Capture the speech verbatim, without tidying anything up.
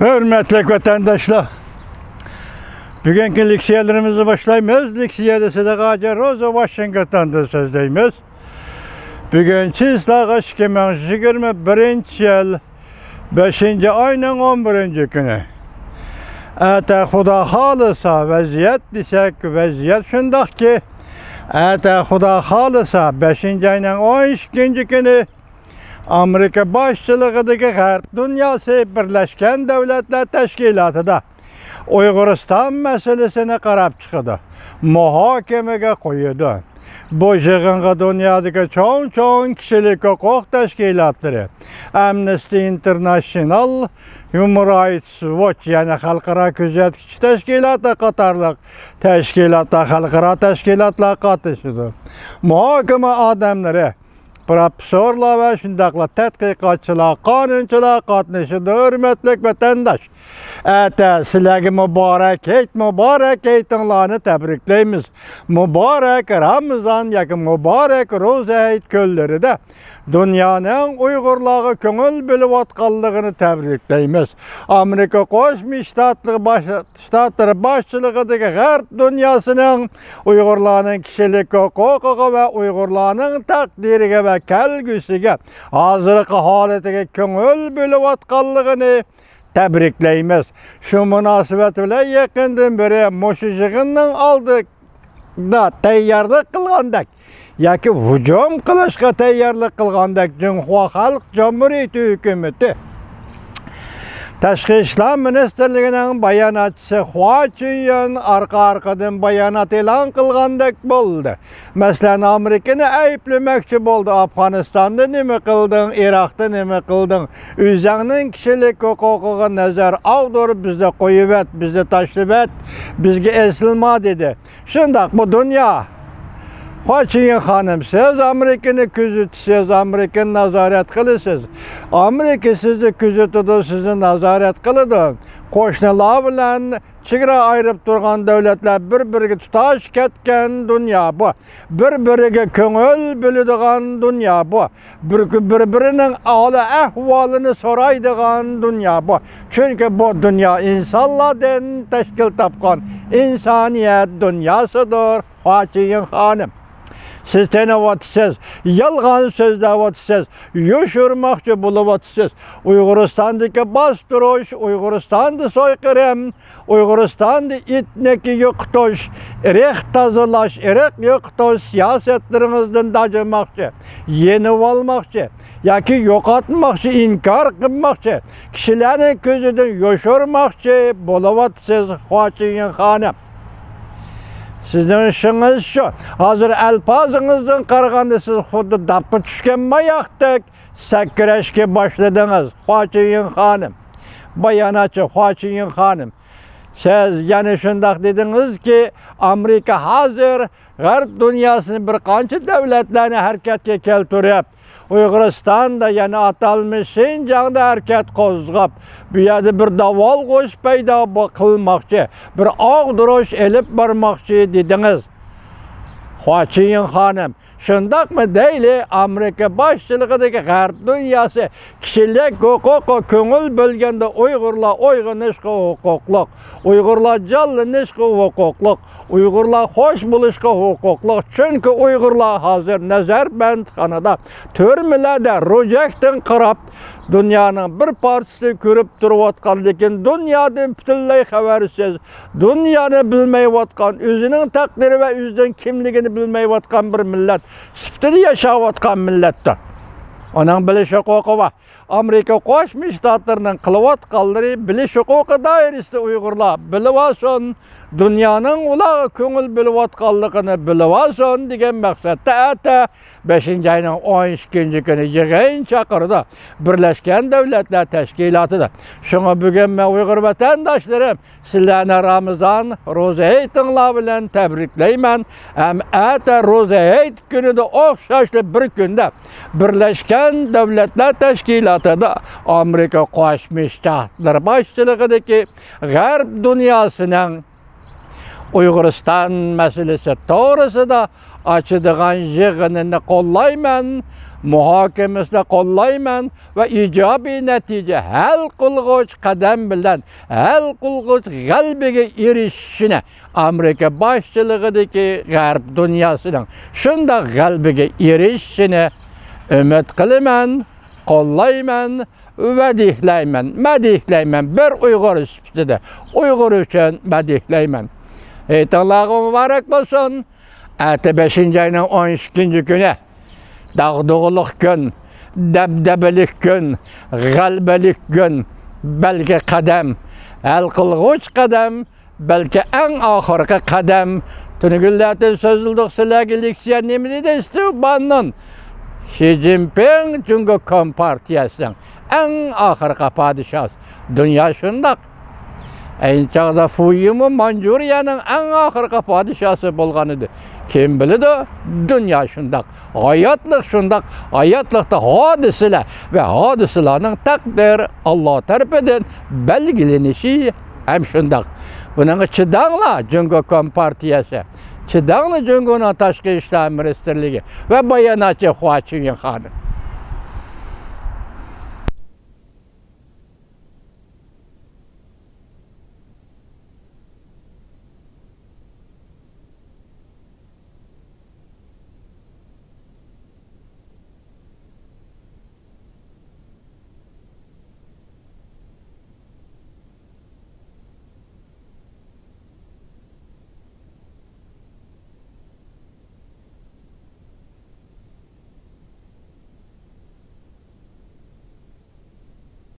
ھۆرمەتلىك ۋەتەنداشلار، بۈگۈنكى لېكسىيەلىرىمىزنى باشلايمىز. لېكسىيەدە سىدىق ھاجى روزا ۋاشىنگتوندىن سۆزلەيمىز. بۈگۈن چىسلاغا ئىككى مىڭ يىگىرمە بىرىنچى يىل، بەشىنچى ئاينىڭ ئون بىرىنچى كۈنى. ئەتە خۇدا خالىسا ۋەزىيەت دېسەك، ۋەزىيەت شۇنداقكى، ئەتە خۇدا خالىسا بەشىنچى ئاينىڭ ئون ئىككىنچى كۈنى ئامېرىكا باشچىلىقىدىكى غەرب دۇنياسى بىرلەشكەن دۆلەتلەر تەشكىلاتىدا ئۇيغۇرىستان مەسىلىسىنى قاراپ چىقىدۇ، مۇھاكىمىگە قويىدۇ. بۇ يىغىنغا دۇنيادىكى چوڭ-چوڭ كىشىلىك ھوقۇق تەشكىلاتلىرى، ئەمنىستى ئىنتېرناشنال، ھيۇمەن رايتس ۋوچ، يەنى خەلقئارا كۆزەتكۈچى تەشكىلاتى قاتارلىق تەشكىلاتلار، خەلقئارا تەشكىلاتلار قاتنىشىدۇ. مۇھاكىمە ئادەملىرى، پروفېسسورلار ۋە شۇنداقلا تەتقىقاتچىلار، قانۇنچىلار قاتنىشىدۇ. ھۆرمەتلىك ۋەتەنداش، ئەتە سىلەرگە مۇبارەك ھېيت، مۇبارەك ھېيتىڭلارنى تەبرىكلەيمىز. مۇبارەك رامىزان ياكى مۇبارەك روزا ھېيت كۈنلىرىدە دۇنيانىڭ ئۇيغۇرلارغا كۆڭۈل بۆلۈۋاتقانلىقىنى تەبرىكلەيمىز. ئامېرىكا قوشما شتاتلىرى باش-، شتاتلىرى باشچىلىقىدىكى غەرب دۇنياسىنىڭ ئۇيغۇرلارنىڭ كىشىلىك ھوقۇقىغا ۋە ئۇيغۇرلارنىڭ تەقدىرىگە ۋە كەلگۈسىگە، ھازىرقى ھالىتىگە كۆڭۈل بۆلۈۋاتقانلىقىنى تەبرىكلەيمىز. شۇ مۇناسىۋەت بىلەن يېقىندىن بېرى مۇشۇ يىغىننىڭ ئالدىدا تەييارلىق قىلغاندەك ياكى ھۇجۇم قىلىشقا تەييارلىق قىلغاندەك جۇڭخۇا خەلق جۇمھۇرىيىتى ھۆكۈمىتى تاشقى ئىشلار مىنىستىرلىكىنىڭ باياناتچىسى خۇا چۈنيۈن ئارقا-ئارقىدىن بايانات ئېلان قىلغاندەك بولدى. مەسىلەن، ئامېرىكىنى ئەيىبلىمەكچى بولدى. ئافغانىستاندا نېمە قىلدىڭ؟ ئىراقتا نېمە قىلدىڭ؟ ئۆزەڭنىڭ كىشىلىك ھوقۇقىغا نەزەر ئاغدۇرۇپ، بىزنى قويۇۋەت، بىزنى تاشلىۋەت، بىزگە ئېسىلما، دېدى. شۇنداق، بۇ دۇنيا. خۇا چۈنيۈن خانىم، سىز ئامېرىكىنى كۆزىتىسىز، ئامېرىكىنى نازارەت قىلىسىز. ئامېرىكا سىزنى كۆزىتىدۇ، سىزنى نازارەت قىلىدۇ. قوشنىلار بىلەن چېگرا ئايرىپ تۇرغان دۆلەتلەر بىر-بىرىگە تۇتاش كەتكەن دۇنيا بۇ. بىر-بىرىگە كۆڭۈل بۆلىدىغان دۇنيا بۇ. بىر-، بىر-بىرىنىڭ ھال-ئەھۋالىنى سورايدىغان دۇنيا بۇ. چۈنكى بۇ دۇنيا ئىنسانلاردىن تەشكىل تاپقان ئىنسانىيەت دۇنياسىدۇر، خۇا چۈنيۈن خانىم. سىز تېنىۋاتىسىز، يالغان سۆزلەۋاتىسىز، يوشۇرماقچى بولۇۋاتىسىز. ئۇيغۇرىستاندىكى باستۇرۇش، ئۇيغۇرىستاندا سويقىرىم، ئۇيغۇرىستاندا ئېتنىك يوقىتىش، ئىرق تازىلاش، ئىرق يوقىتىش سىياسەتلىرىڭىزدىن داجىماقچى، يېنىۋالماقچى ياكى يوقاتماقچى، ئىنكار قىلماقچى، كىشىلەرنىڭ كۆزىدىن يوشۇرماقچى بولۇۋاتىسىز، خۇا چۈنيۈن خانىم. سىزنىڭ ئىشىڭىز شۇ. ھازىر ئەلپازىڭىزدىن قارىغاندا سىز خۇددى داپقا چۈشكەن ماياقتەك سەكرەشكە باشلىدىڭىز، خۇا چۈنيۈن خانىم. باياناتچى خۇا چۈنيۈن خانىم، سىز يەنە شۇنداق دېدىڭىزكى، ئامېرىكا ھازىر غەرب دۇنياسىنى بىر قانچە دۆلەتلەرنى ھەرىكەتكە كەلتۈرۈپ، ئۇيغۇرىستاندا، يەنى ئاتالمىش شىنجاڭدا ھەرىكەت قوزغاپ، بۇ يەردە بىر داۋالغۇش پەيدا بو-، قىلماقچى، بىر ئاغدۇرۇش ئېلىپ بارماقچى دېدىڭىز، خۇا چۈنيۈن خانىم. شۇنداقمۇ دەيلى، ئامېرىكا باشچىلىقىدىكى غەرب دۇنياسى كىشىلىك ھوقۇققا كۆڭۈل بۆلگەندە، ئۇيغۇرلار ئويغىنىشقا ھوقۇقلۇق، ئۇيغۇرلار جانلىنىشقا ھوقۇقلۇق، ئۇيغۇرلار خوش بولۇشقا ھوقۇقلۇق. چۈنكى ئۇيغۇرلار ھازىر نەزەربەندخانىدا، تۈرمىلەردە روجەكتىن قاراپ، دۇنيانىڭ بىر پارچىسى كۆرۈپ تۇرۇۋاتقان، لېكىن دۇنيادىن پۈتۈنلەي خەۋەرسىز، دۇنيانى بىلمەيۋاتقان، ئۆزىنىڭ تەقدىرى ۋە ئۆزىنىڭ كىملىكىنى بىلمەيۋاتقان بىر مىللەت سۈپىتىدە ياشاۋاتقان مىللەتتۇر. ئۇنىڭ بىلىش ھوقۇقى بار. ئامېرىكا قوشما شتاتلىرىنىڭ قىلىۋاتقانلىرى بىلىش ھوقۇقى دائىرىسىدە ئۇيغۇرلار بىلىۋالسۇن. دۇنيانىڭ ئۇلارغا كۆڭۈل بۆلۈۋاتقانلىقىنى بىلىۋالسۇن دېگەن مەقسەتتە ئەتە بەشىنچى ئاينىڭ ئون ئىككىنچى كۈنى يىغىن چاقىرىدۇ بىرلەشكەن دۆلەتلەر تەشكىلاتىدا. شۇڭا بۈگۈن مەن ئۇيغۇر ۋەتەنداشلىرىم، سىلەرنى رامىزان روزا ھېيتىڭلار بىلەن تەبرىكلەيمەن. ھەم ئەتە روزا ھېيت كۈنىدە ئوخشاشلا بىر كۈندە بىرلەشكەن دۆلەتلەر تەشكىلاتىدا ئامېرىكا قوشما شتاتلىرى باشچىلىقىدىكى غەرب دۇنياسىنىڭ ئۇيغۇرىستان مەسىلىسى توغرىسىدا ئاچىدىغان يىغىنىنى قوللايمەن. مۇھاكىمىسىنى قوللايمەن ۋە ئىجابىي نەتىجە، ھەل قىلغۇچ قەدەم بىلەن ھەل قىلغۇچ غەلىبىگە ئېرىشىشىنى ئامېرىكا باشچىلىقىدىكى غەرب دۇنياسىنىڭ شۇنداق غەلىبىگە ئېرىشىشىنى ئۈمىد قىلىمەن، قوللايمەن، ۋەدىيىلەيمەن، مەدىيىلەيمەن، بىر ئۇيغۇر سۈپىتىدە ئۇيغۇر ئۈچۈن مەدىيىلەيمەن. ھېيتىڭلارغا مۇبارەك بولسۇن! ئەتە بەشىنچى ئاينىڭ ئون ئىككىنچى كۈنى داغدۇغىلىق كۈن، دەبدەبىلىك كۈن، غەلىبىلىك كۈن. بەلكى قەدەم، ھەل قىلغۇچ قەدەم، بەلكى ئەڭ ئاخىرقى قەدەم. تۈنۈگۈنلەردىن سۆزلىدۇق سىلەرگە لېكسىيە نېمە دېدى ستېۋ باننون؟ شى جىنپىڭ جۇڭگو كومپارتىيەسىنىڭ ئەڭ ئاخىرقى پادىشاھى. دۇنيا شۇنداق. ئەينى چاغدا فۇيىمۇ مانجۇرىيەنىڭ ئەڭ ئاخىرقى پادىشاھى بولغان ئىدى. كىم بىلىدۇ؟ دۇنيا شۇنداق. ھاياتلىق شۇنداق. ھاياتلىقتا ھادىسىلەر ۋە ھادىسىلەرنىڭ تەقدىر ئاللا تەرىپىدىن بەلگىلىنىشى ھەم شۇنداق. بۇنىڭغا چىداڭلار، جۇڭگو كومپارتىيەسى. چىداڭلار، جۇڭگونىڭ تاشقى ئىشلار مىنىستىرلىكى ۋە باياناتچى خۇا چۈنيىڭ خانىم.